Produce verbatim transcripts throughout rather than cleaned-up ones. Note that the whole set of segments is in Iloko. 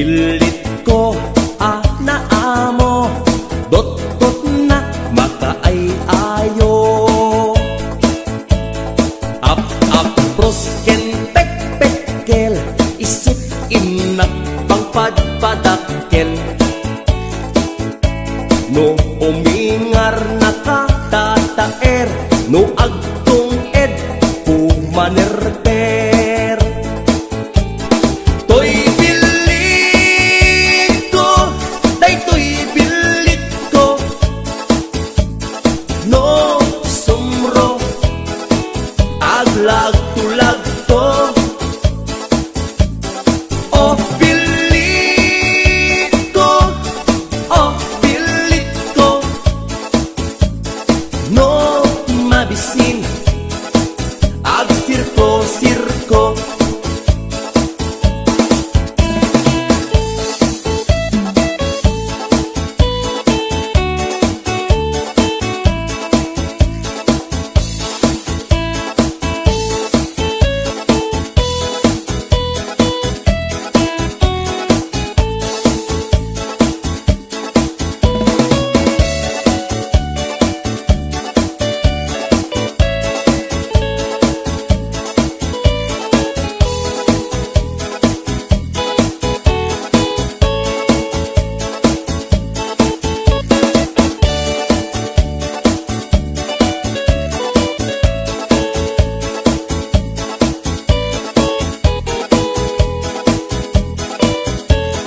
Litko a naamo, dotdotna makaay-ayo. Ap-apros ken pekpekkel, isut' innak pangpadpadakkel. No umingarnaka, tataer, no agtung-ed, pumanerper. Toy billikko, daytoy billikko. No sumro, aglagto-lagto. Oh, billikko, oh, billikko. No mabisin, agsirko-sirko.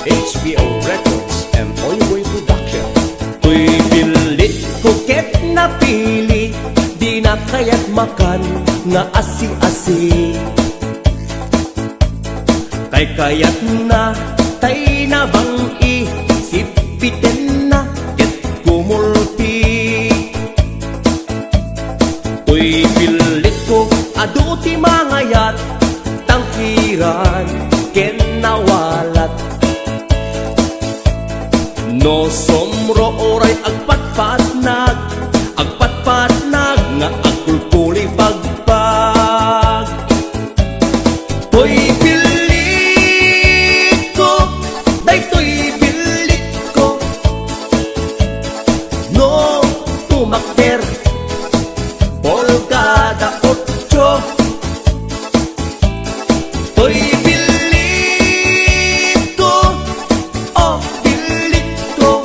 H B O Records and Oiboy Production. Toy billikko ket napili, dina kayat makan nga asi-asi. Kaykayatna tay nabang-i, sipitenna ket kumulpi. Toy billikko adu ti mangayat, tangkiran ken nawalat. No sumro uray agpatpatnag, agpatpatnag nga agkulkulipagpag. Toy billikko, daytoy billikko. No tumakder, pulgada otso. Toy billikko, oh, billikko.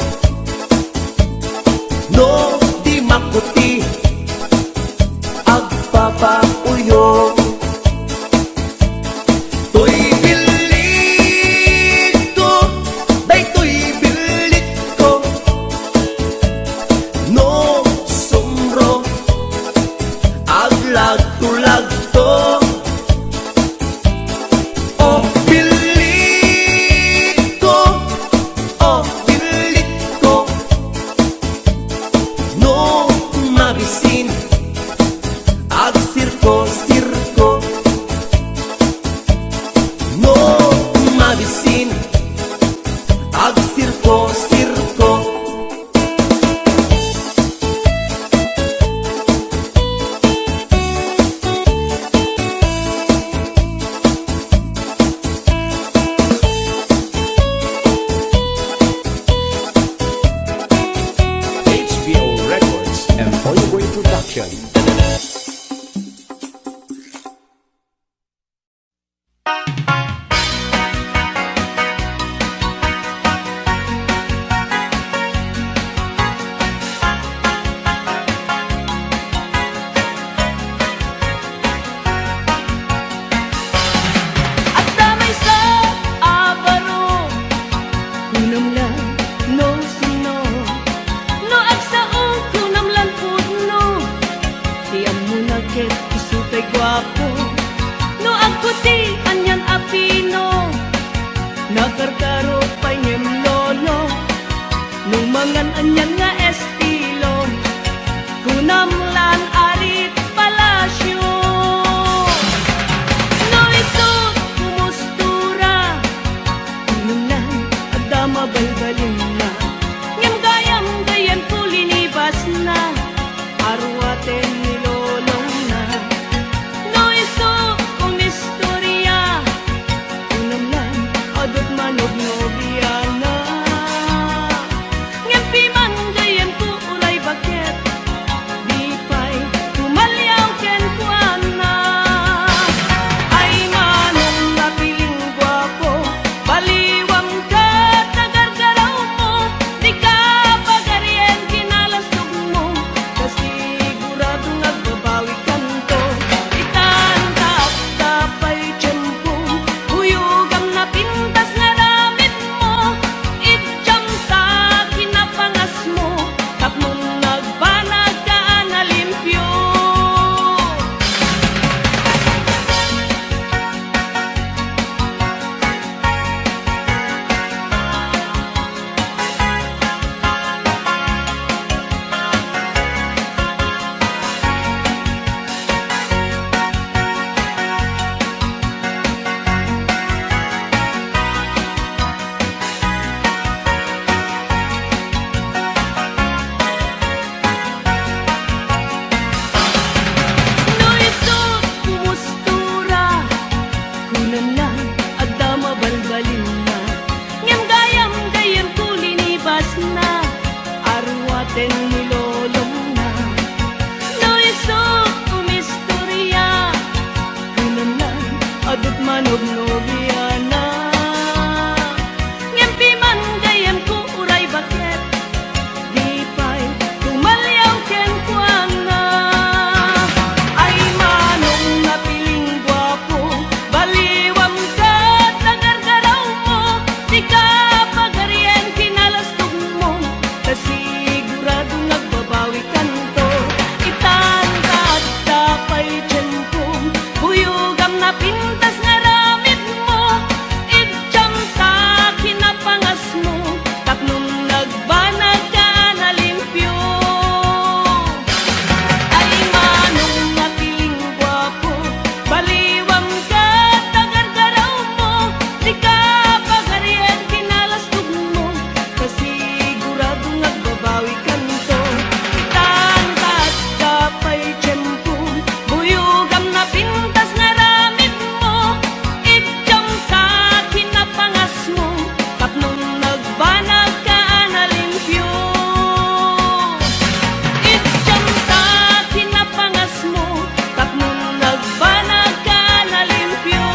No di makuti, agpapauyo. Toy billikko, daytoy billikko. No sumro, aglagto-lagto. Oh, billikko, oh, billikko. No mabisin, agsirko-sirko. No mabisin, agsirko-sirko. H B O Records and Oiboy Production. Adda maysa a baro, kunam la no sino. No agsaok, kunam lan pudno. Ti ammona ket isu tay guapo. No agkuti, anian a pino. Nakarkaro pay ngem lolo. No mangan, anian nga estilo. Kunam lan arit palasyo. No isu kumustura, kunam lan adda mabalbalinna. Ngem gayam, gayyem, kulinibasna, aruaten ni lolongna. No isu kumistoria, kunam lan adut manogna. nobiana. Ngem piman gayyemko uray baket, di pay tumaliaw kenkuana. Ay manong napiling guapo, baliwam ket nagargarawmo, dika pagarien kinalastogmo, ta sigurado nga agbabawikanto. Itan ta adda pay tiempo, kuyogam napintas nga aramidmo, idiam ta kinapangasmo, tapno nagbanag ka a nalimpio. No isu kumustura, kunana, adda mabalbalinna. Ngem gayam, gayyemko linibasna, arwaten ni lolomna. No isu umistoria, kunana, adut manobnobiana. Ngem piman gayyemko uray baket, di pay tumaliaw kenkuana. Ay manong napiling guapo, baliwam ket nagargarawmo, dika pagarien kinalastogmo, ta sigurado nga agbabawikanto. Itan ta adda pay tiempo, kuyogam napintas nga aramidmo, idiam ta kinapangasmo, tapno nagbanag ka a nalimpio. Ay manong napiling guapo, baliwam ket nagargarawmo, dika pagarien kinalastogmo, ta sigurado nga agbabawikanto. Itan ta adda pay tiempo, kuyogam napintas nga aramidmo, idiam ta kinapangasmo, tapno nagbanag ka a nalimpio. Idiam ta kinapangasmo, tapno nagbanag ka a nalimpio.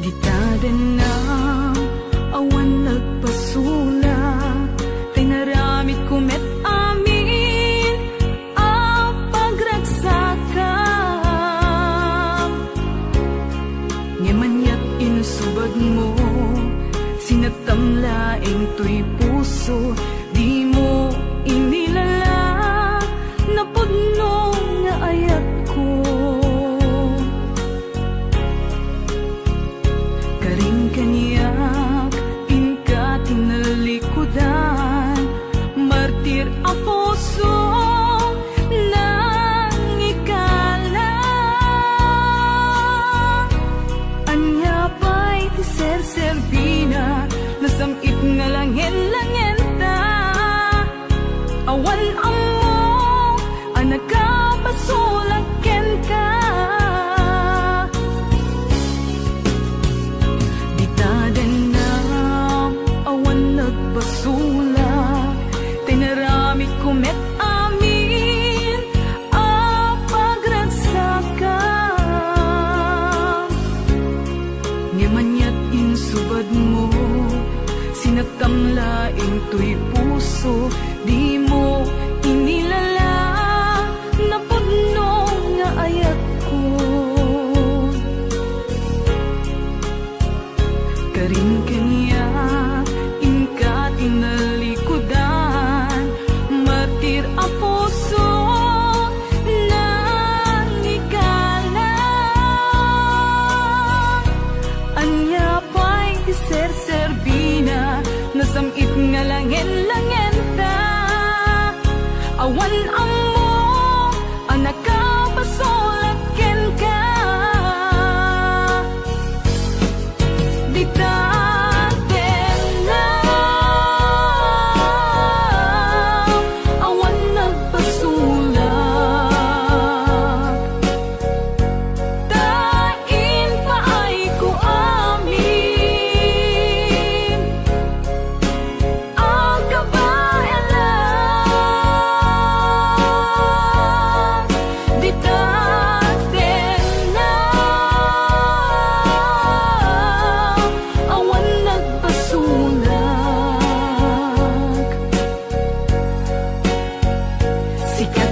Dita dennam, awan nagpasulak, ta inaramidko met amin a pagragsakam. Ngem aniat insubagmo, sinektam laeng toy puso, dimo inilala, napudno nga ayatko. Karin kaniak, inka tinalikudan, martir a puso, nangikala. Ania pay ti serserbina, nasam-it nga langen-langenta.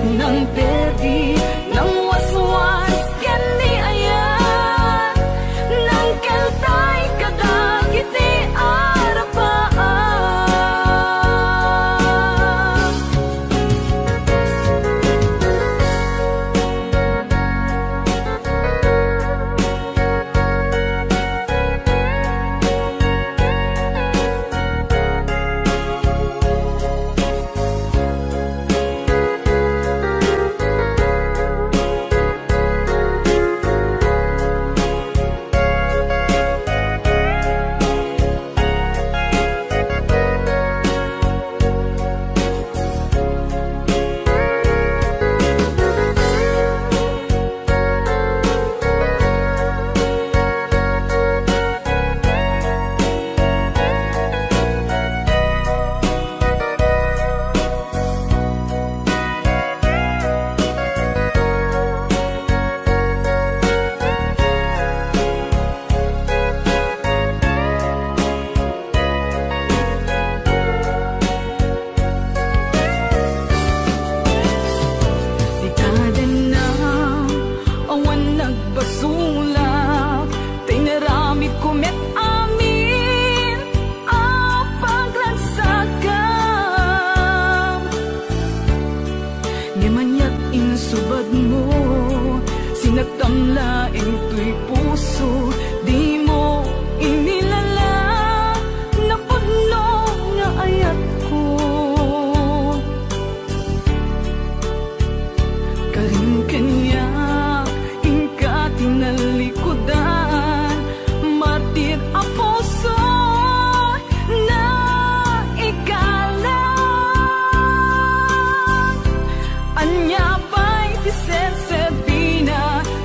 Nangperdi, nangwaswas, ken ni ayat, nangkeltay kadagiti arapaak. Dita denna, awan nagbasolak, ta inaramidko met amin a paglagsakam. Ngem aniat insubadmo, sinaktam laeng toy puso, dimo inilala, napudno nga ayatko. Karim kaniak, inka ti nalikudan, martir a puso, naikalang. Ania pay ti serserbina,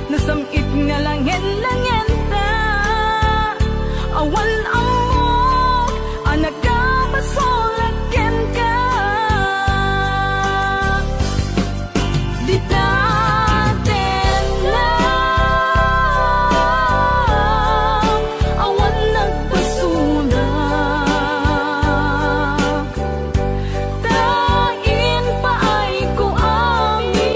nasam-it nga langen-langenta. Awan ammok a nakabasolak kenka. Dita tengnga, awan nagbasolak. Ta impaayko amin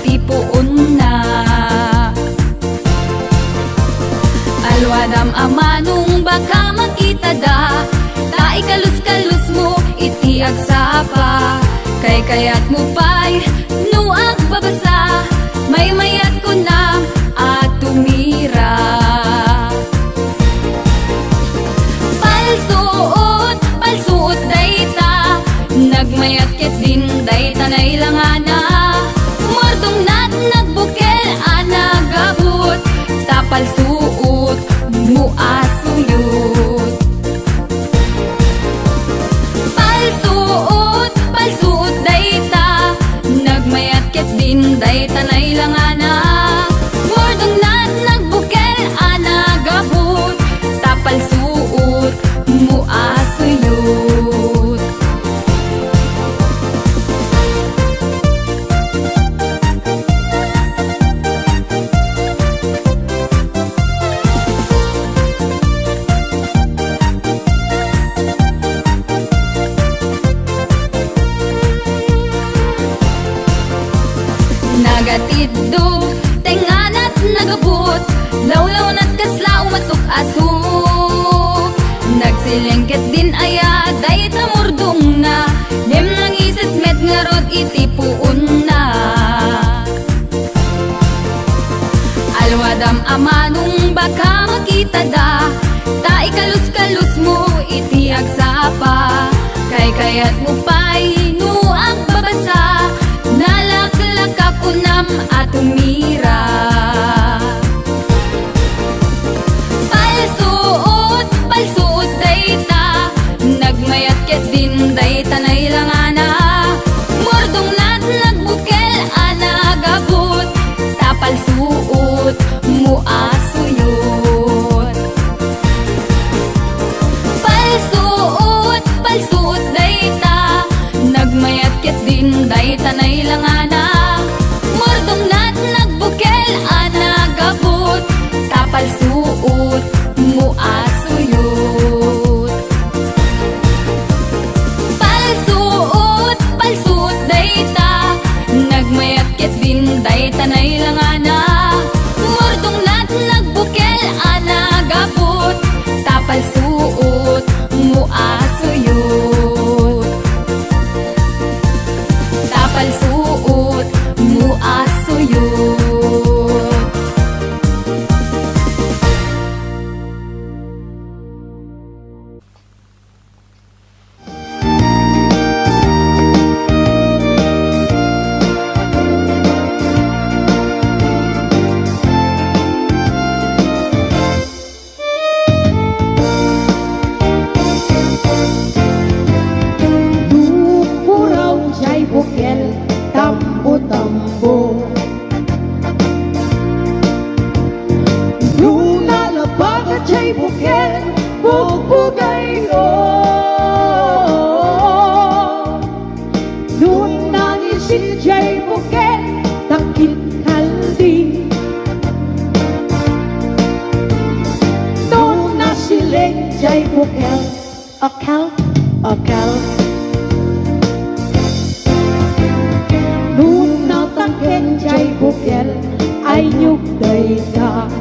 ti puonna. Alwadam a manong baka makitada, ta ikalus-kalusmo iti agsapa. Kaykayatmo pay no agbabasa, maymayat kunam a tumira. Palsuot, palsuot dayta, nagmayat ketdin dayta nailangana. Murdongna ti nagbukel a nagabut, ta palsuot mo a suyot. Palsuot, palsuot dayta, nagmayat ketdin dayta nailangana. Murdongna ti nagbukel a nagabut, ta palsuot mo a suyot. Nagatiddog, tengnganat, nagabut, lawlawnat kasla umasuk-asuk. Nagsileng ketdin aya dayta murdongna, ngem nangiset met ngarud iti puonna. Alwadam a manong baka makitada, ta ikalus-kalusmo iti agsapa. Kaykayatmo pay no agbabasa, nalaklaka kunam a tumira. Palsuot, palsuot dayta, nagmayat ketdin dayta nailangana. Murdongna ti nagbukel a nagabut, ta palsuot mo a suyot. Palsuot, palsuot dayta, nagmayat ketdin dayta nailangana. Murdongna ti nagbukel a nagabut, ta palsuot mo a suyot. Palsuot, palsuot dayta, nagmayat ketdin dayta nailangana. Murdongna ti nagbukel a nagabut, ta palsuot mo a suyot. Ta palsuot mo a suyot. Nupuraw jay bukel, tambo-tambo. Nuna labaga jay bukel, bugbugayyo. Nuna nangisit jay bukel, takit kaldi. Nuna sileng jay bukel, okel, okel. Nuna tangken jay bukel, aynyog dayta.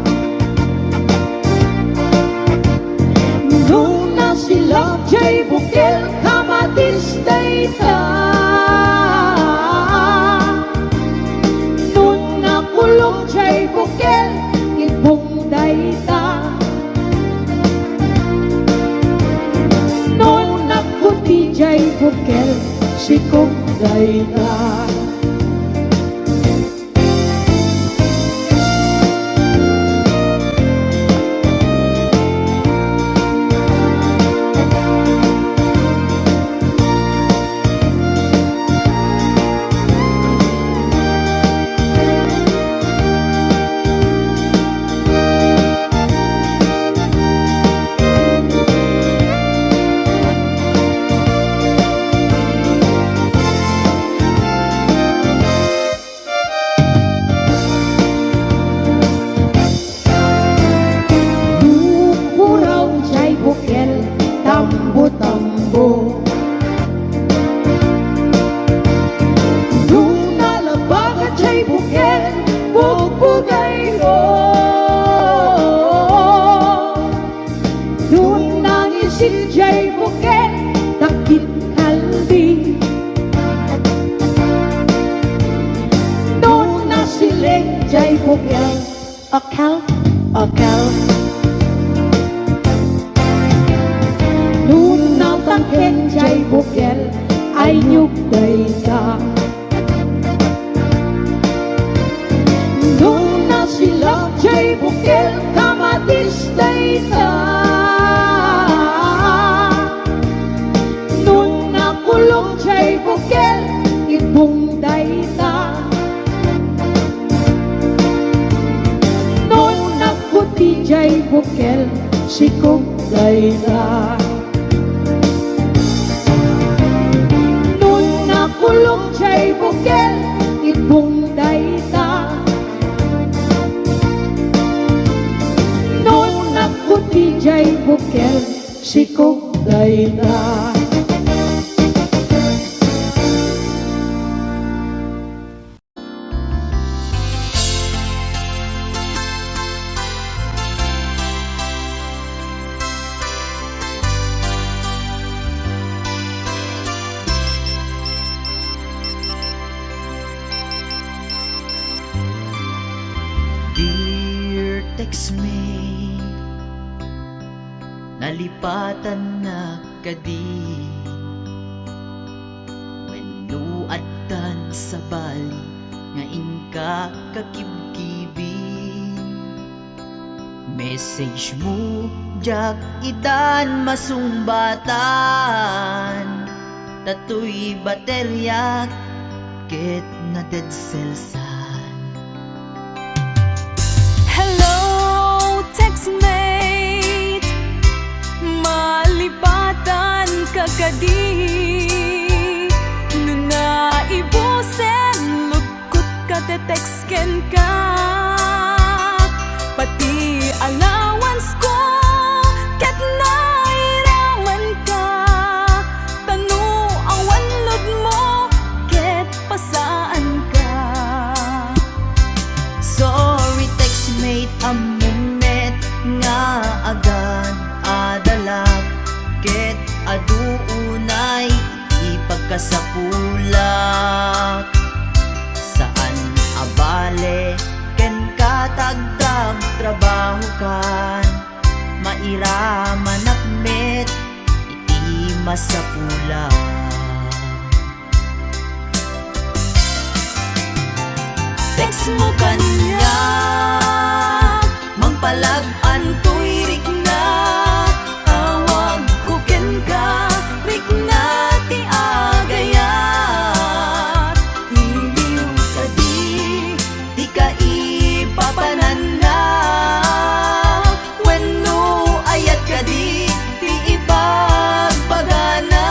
Nuna silak jay bukel, kamatis dayta. Nuna kulok jay bukel, ibong dayta. Nuna puti jay bukel, sikog dayta. Akel, akel. No natangken jay bukel, ayog dayta. No nasilak jay bukel, kamatis dayta. No nakulong jay bukel, ibong dayta. No nagputi jay bukel, sikog dayta. No nakulong jay bukel, ibong dayta. No nagputi jay bukel, sikog dayta. Dear textmate, nalipatannak kadi? Wenno addan sabali nga inka kakibkibi? Message mo, diak itan masungbatan, ta toy bateriak ket na-dead cellsan. Hello, textmate! Malipatan ka kadi? No naibusen, lugkot ka, te-text kenka. Pati allowance ko, ket nairaman ka. Ta no awan load mo, ket pasaanka. Sorry, textmate, ammom met nga agad-adalak, ket adu unay ipagkasapulak. Saan a bale kenka ta agtrabahokan, mairamanak met iti masapulak. Text mo kaniak, mangpalag-an toy rikna, awagko kenka, rikna ti agayat. Iliw kadi ti kaipapananna, wenno ayat kadi ti ibagbagana?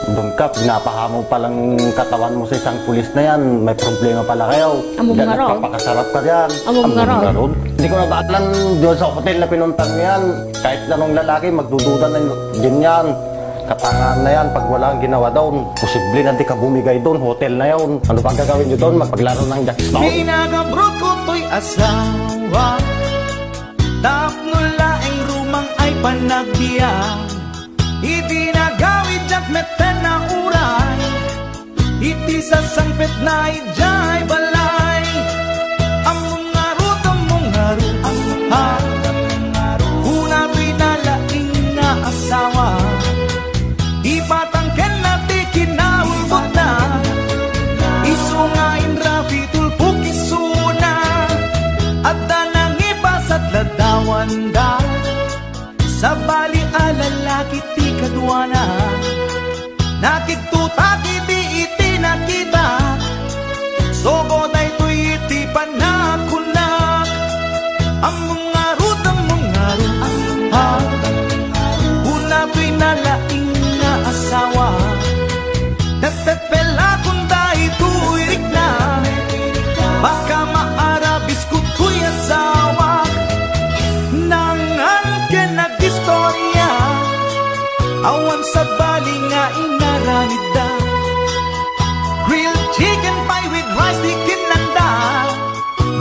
Doon ka, pinapahamak pala ang katawan mo sa isang pulis na yan. May problema pala kayo. Ammom ngarud. Nagpapakasarap ka diyan. Ammom ngarud. Hindi ko na ba alam doon sa hotel na pinuntahan mo yan. Kahit anong lalaki, magdududa na din yan. Katangahan na yan pag wala kang ginawa doon. Posible na di ka bumigay doon. Hotel na yun. Ano ba gagawin nyo doon? Magpaglaro ng jackstone? Pinagabrot ko toy asawa. Tapno laeng rumang ay panagbiag. Iti nagawid diak metten a uray, iti sasangpetna idiay balay. Ammom ngarud, ammom ngarud, ha? Kuna toy nalaing nga asawa. Ipatangkenna ti kinaulbodna. Isu nga inrapitulpok isuna. Adda nangipasat ladawanda. Sabali a lalaki ti kaduana. Nakigtutak idi iti nakita. Sogo daytoy iti panakunnak. Ammom ngarud, ammom ngarud, ha? Kuna toy nalaing nga asawa. Nagpepelakon daytoy rikna. Baka maarabisko toy asawa. Nangan ken nag-istorya. Awan sabali nga inaramidda. Grilled chicken pie with rice ti kinlanda.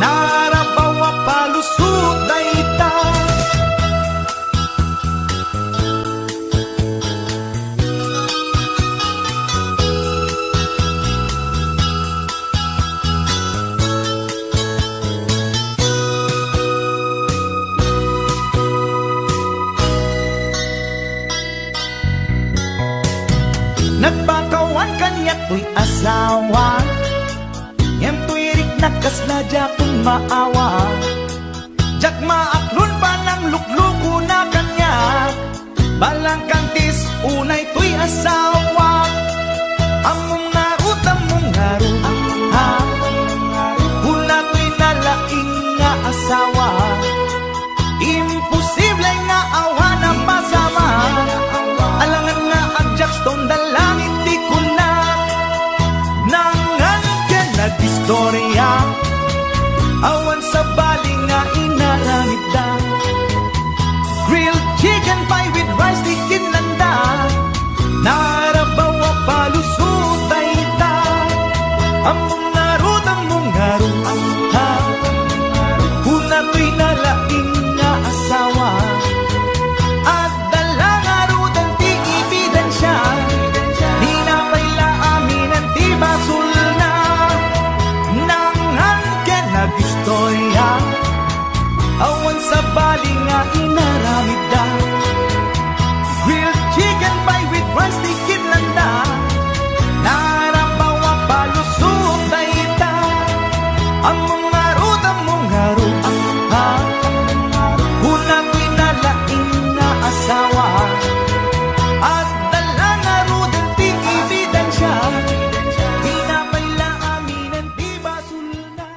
Narabaw a palusot dayta. Nagpakawan kaniak toy asawa. Ngem toy riknak kasla diakon maawa. Diak maaklon panangluklukona kaniak. Balangkantis unay toy asawa. Ammom ngarud, ammom ngarud, ha? Kuna toy nalaing nga asawa. Imposible nga awan a pasama. Alangan nga agjackstone da langit ti kuna. Nangan ken nag-istorya. Awan sabali nga inaramidda. Grilled chicken pie with rice ti kinlanda. Narabaw a palusot dayta. Ammom ngarud, ammom ngarud, ha? Kuna toy nalaing nga asawa. Adda la ngaruden ti ebidensia. Tinapay la aminen ti basolna. Nangan ken nag-istorya. Awan sabali nga inaramidda. Grilled chicken pie with rice ti kinlanda. Narabaw a palusot dayta. Ammom ngarud, ammom ngarud, ha? Kuna toy nalaing nga asawa. Adda la ngaruden ti ebidensia. Tinapay la aminen ti basolna.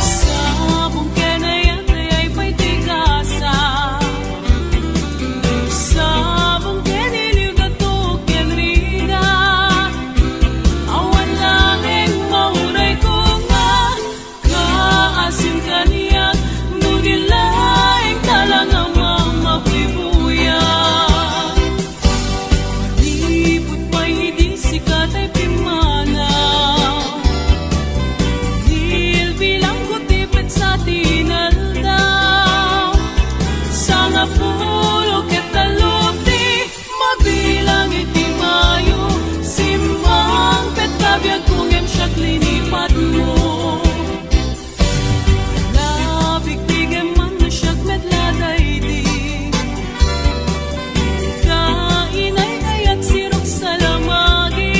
Sabong ken ayat, ayay pay ti gasa. Sabong ken iliw, gato ken rigat. Awan laeng mauray ko nga kaasin kaniak, no di laeng tala nga mamabuybuyak. Manipud pay idi sika tay pimmanaw, bilbilangko ti petsa ti inaldaw. Sangapulo ket tallo ti mabilang iti Mayo, simmang ket kabiagko ngem siak linipatmo. Labigbigen man no siak met la daydi. Ita, inay, ayat sirok salamagi.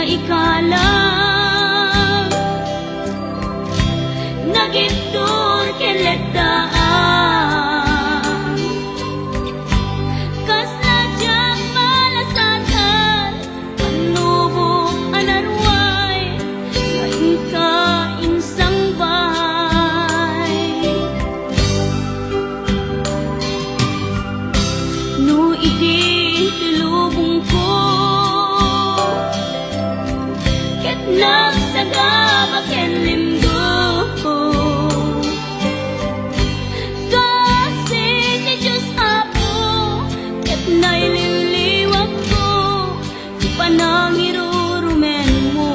Ikalang nagibtur ken letdaan. Kasla diak malasatan, pannubok a naruay nga inka insangbay. No idi ti lubongko ket nagsagaba ken limdo, kaasi ti Dios, Apo, ket nailiwliwakko ti panangirurumenmo.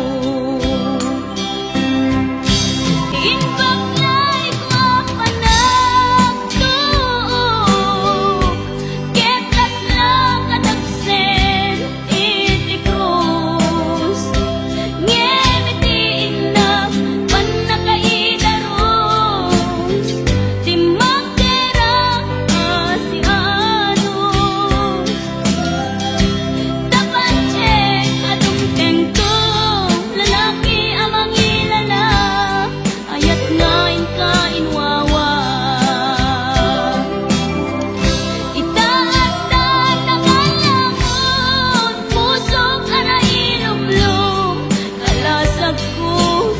Imbag nga adu a panagtuok, ket kasla kadagsen iti krus. Ngem iti innak pannakaidaros, dimmakder a sianos. Tapno diak a dumtengto, lalaki a mangilala, ayat nga inka inwawa. Ita adda tagallangon, pusok a nailublog, kalasagko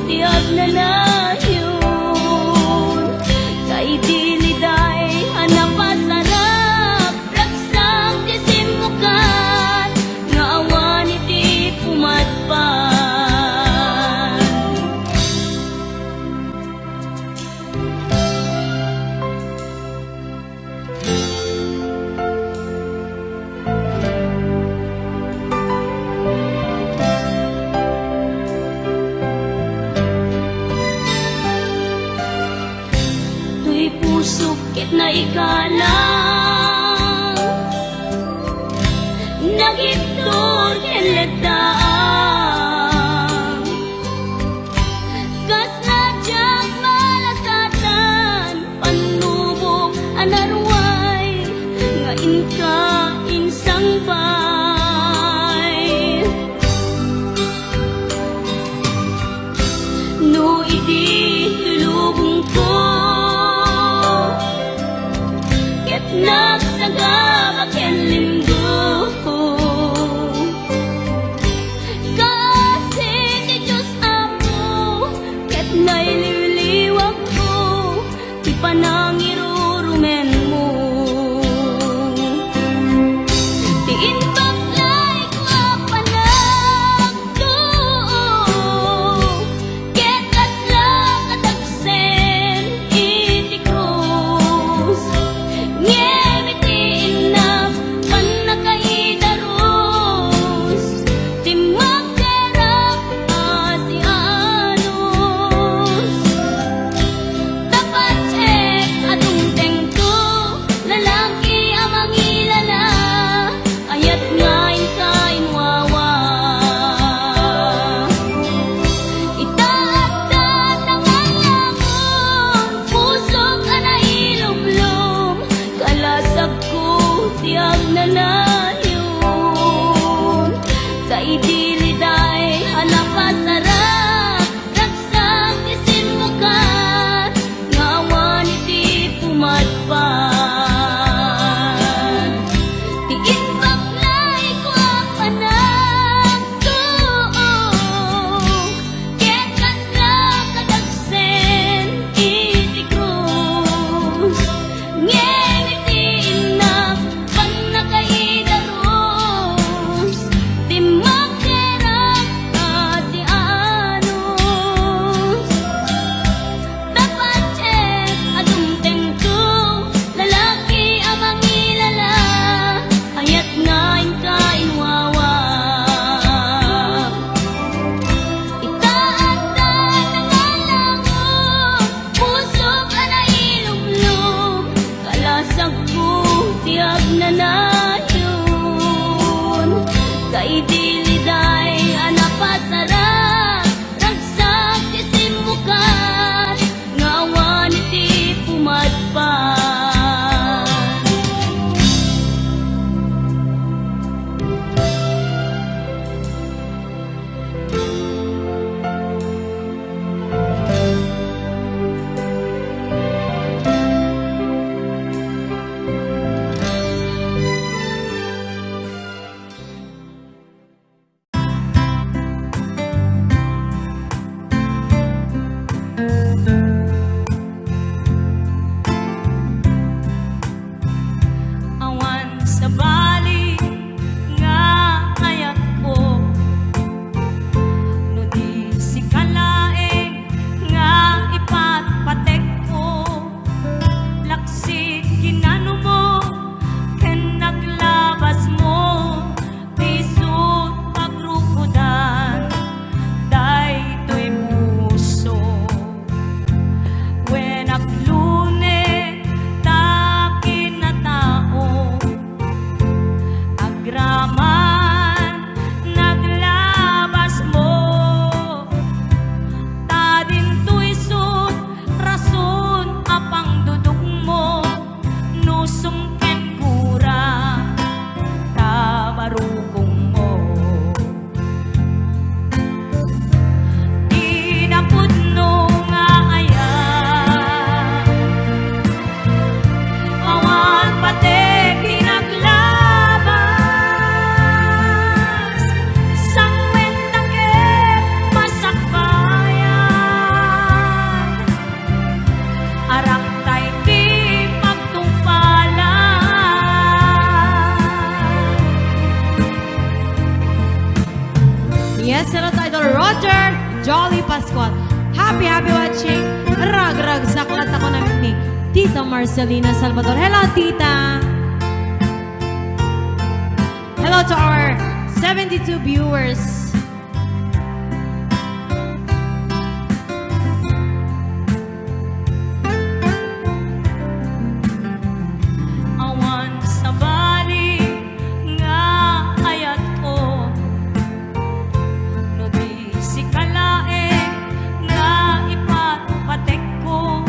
ti agnanayon. Kaidiliday a napasarap, ragsak ti simmukan nga awan iti pumadpad. Toy pusok ket naikalang, nagibtur ken letdaan. Kasla diak malasatan, pannubok a naruay nga inka insangbay. No idi ti lubongko ket Jolly Pascual. Happy, happy watching. Ragragsak latta ko na ni Tita Marcelina Salvador. Hello, Tita. Hello to our seventy-two viewers. Awan sabali nga ayatko, no di sika laeng nga ipatpatekko.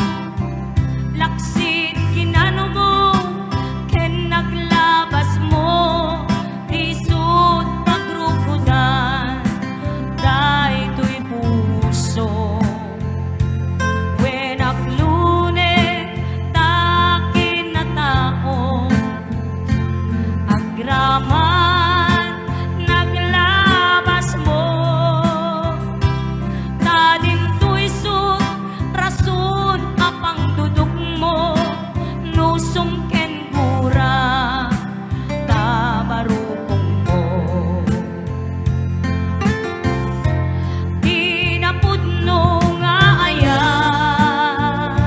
Laksid kinanumo ken naglabasmo, isut' pagrukodan daytoy puso. Wen aglunek ta kinatao, agraman naglabasmo. Ta dinto isut' rason a pangdudukmo, nusum ken gura ta barukongmo. Ti napudno nga ayat,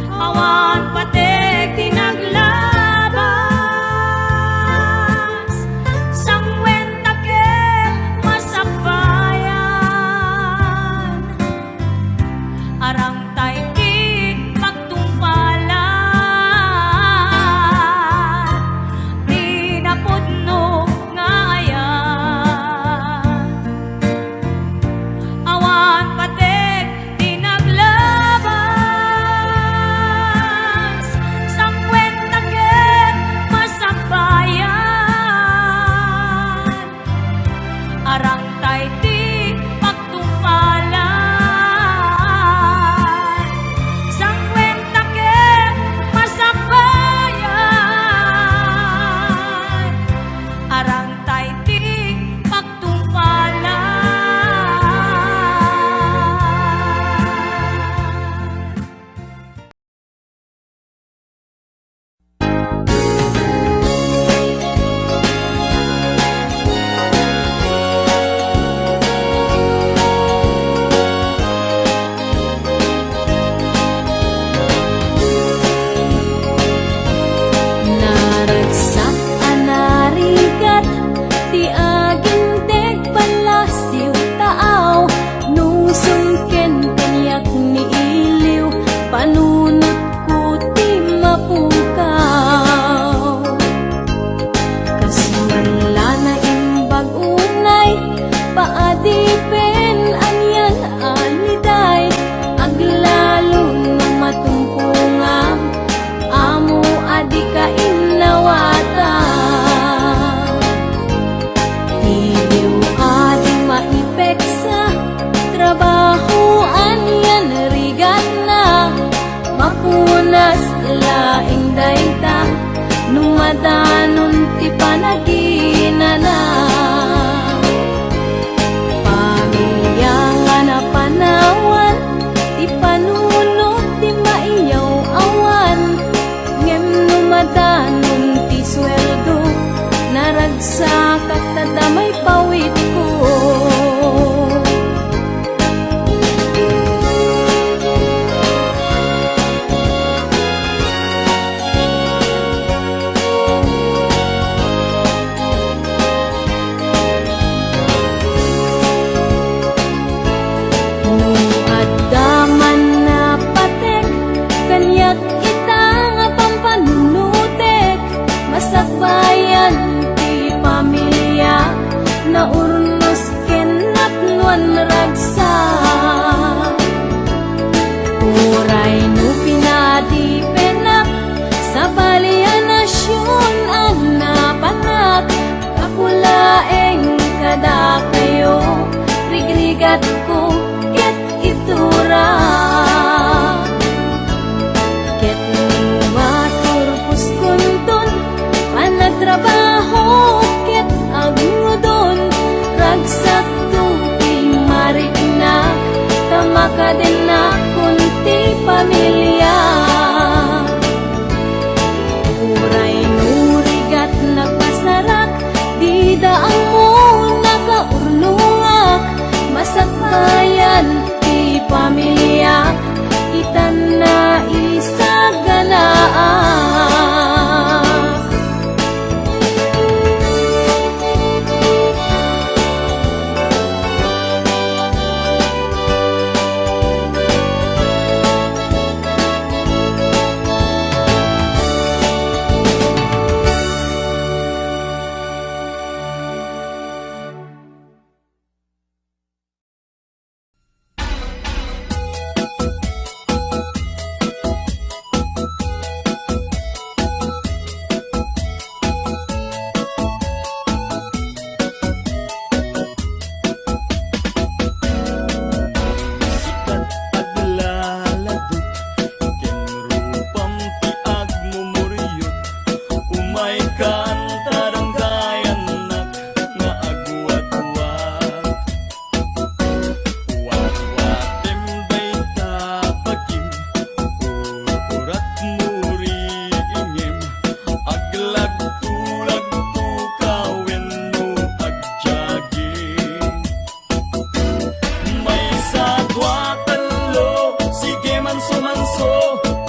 awan pateg ti naglabas, sanguen ta ket masakbayan. Arangtay ti pagtungpalan ti napudno nga ayat. Awan pateg ti naglabas, sanguen ta ket masakbayan. Arangtay ti pagtungpalan, sanguen ta ket masakbayan. Arangtay ti pagtungpalan. Naragsak a narigat ti aginteg, ballasiw, taaw, nusum ken kaniak ni iliw, panunotko ti mapukaw. Kas man la naimbag unay, paadipen anian a liday, aglalo no matumpongam, amo a dika innawatan. Iliw a di maipeksa, trabaho anian rigatna, mapunas laeng dayta no madanon ti panaginana. Pamilia nga napanawan ti panunot ti maiyaw-awan, ngem no madanon ti sueldo, naragsakak ta damay pawitko. No adda man napateg kaniak ita nga pampanunotek, masakbayan ti pamiliak, naurnos ken napnoan ragsak. Uray no pinadipenak, sabali a nasion a napanak, gapu laeng kadakayo, rigrigatko ket iturak. Ket no maturposkonton panagtrabaho ket agnudon, ragsakto ti mariknak, ta makadennakon ti pamiliak. Uray no rigat nagpasarak, dida ammo nakaurnongak, Ayan ti pamiliak, itan naisaganaak. Sikat aglaladot ken rupam ti agmumuriot. Umaykan ta danggayannak nga agwatwat. Watwatem dayta bagim, ur-uratmo ri ingem. Aglagto-lagtoka wenno agjaging. Maysa, dua, tallo, sige, manso-manso.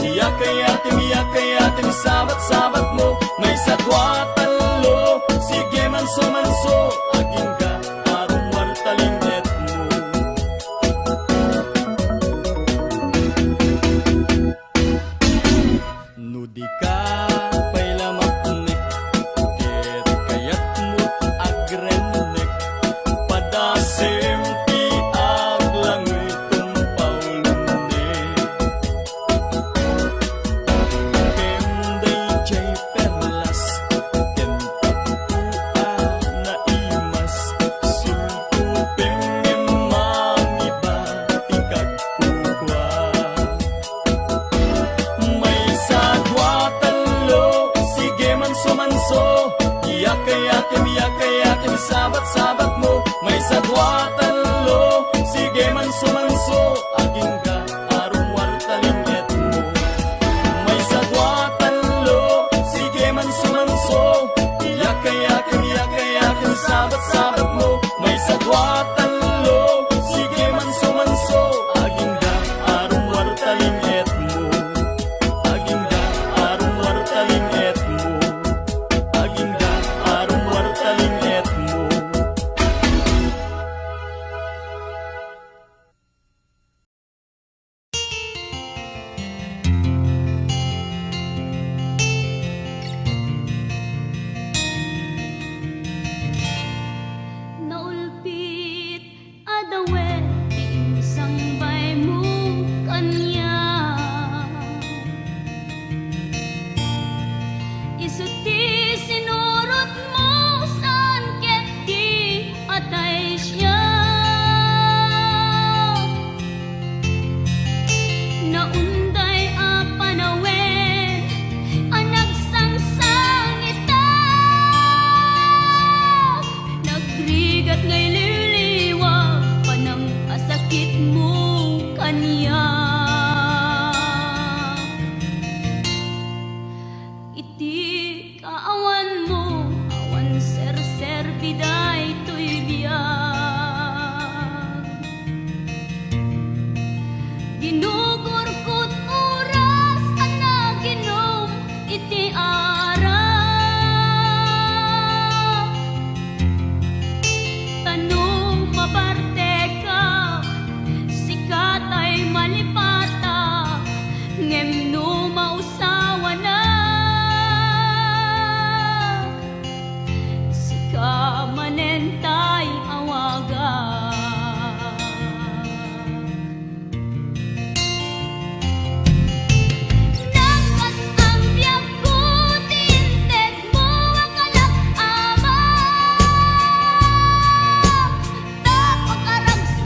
Iyakay-yakay, iyakay-yakay, sabat-sabatmo. Maysa, dua, tallo, sige, manso-manso. Agingga, arummuar ta lin-etmo. No dika pay la mapnek, ket kayatmo agrennek, padasem ti aglangay tumpaw lumnek. Ken daydiay perlas, ken tappo a naimas, sultupem ngem mangiba ti kagkukua. Maysa, dua, tallo, sige, manso-manso. Iyakay-yakem, iyakay-yakem, sabat-sabatmo. Maysa, dua, tallo, sige, manso-manso. Agingga, arummuar ta lin-etmo. Maysa, dua, tallo, sige, manso-manso. Iyakay-yakem, iyakay-yakem, sabat-sabatmo. Maysa, dua, tallo, sige, manso-manso. Agingga, arummuar ta lin-etmo. Agingga, arummuar ta lin-etmo. Agingga, arummuar ta lin-etmo. Naulpit a dawet ti insangbaymo kaniak. Isu ti sinurotmo saan ket di atay siak. Naunday a panawen a nagsangsangitak, nagrigat nga iliwliwa panang a sakitmo kaniak. Iti kaawanmo, awan serserbi daytoy biag. Ginoo,